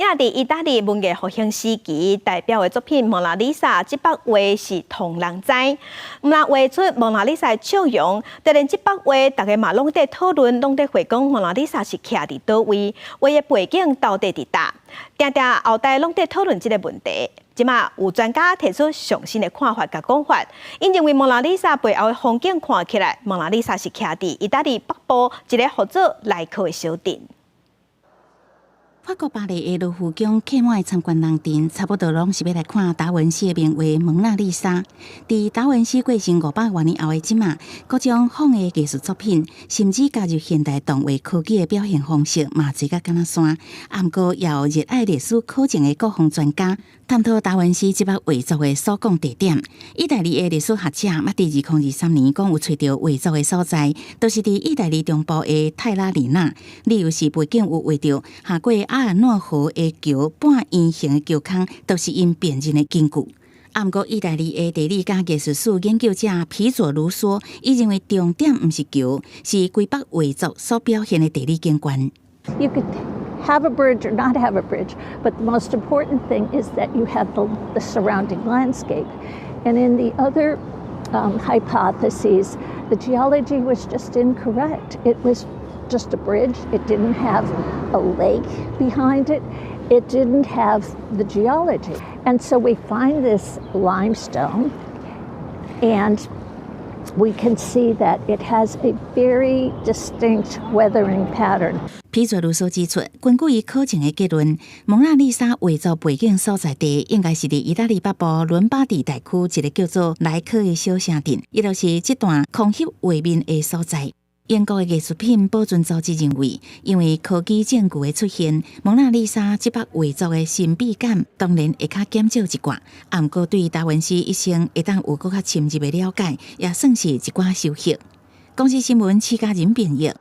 也佇意大利文藝復興時期代表的作品《蒙娜麗莎》這幅畫是予人知，毋但畫出蒙娜麗莎的笑容，就連這幅畫大家嘛攏佇討論，攏佇回講蒙娜麗莎是徛佇佗位，畫的背景到底佇佗？定定後代攏佇討論這个問題。這馬有專家提出上新的看法佮講法，𪜶認為蒙娜麗莎背後的風景看起來，蒙娜麗莎是徛佇意大利北部一个號做萊科的小鎮。法國巴黎的盧浮宮客滿的參觀人陣，差不多攏是欲來看達文西的名畫《蒙娜麗莎》。佇達文西過身500外年後的這馬，各種仿的藝術作品，甚至加入現代動畫科技的表現方式，嘛濟甲敢若山。毋過，也有熱愛歷史考證的各方專家，探討達文西這幅畫作的所講地點。意大利的歷史學者捌佇2023年講有揣著畫作的所在，就是佇意大利中部的泰拉里納。理由是背景有畫著下過阿爾諾河的橋半圓形的橋空，都是𪜶辨認的根據。毋過，意大利的地理佮藝術史研究者皮佐盧梭，伊認為重點毋是橋，是規幅畫作所表現的地理景觀。 You could have a bridge or not have a bridge, but the most important thing is that you have the surrounding landscape. And in the other hypotheses, the geology was just incorrect. It was just a bridge. It didn't have a lake behind it. It didn't have the geology. And so we find this limestone, and we can see that it has a very distinct weathering pattern. 皮佐盧梭指出，根據伊考證的結論，蒙娜麗莎畫作背景所在地應該是佇意大利北部倫巴第大區一个叫做萊科的小城鎮，伊就是這段空翕畫面的所在。英國的藝術品保存組織認為，因為科技證據的出現，蒙娜麗莎這幅畫作的神秘感當然會較減少一寡。毋過對達文西一生會當有閣較深入的了解，也算是一寡收穫。公視新聞，徐家仁編譯。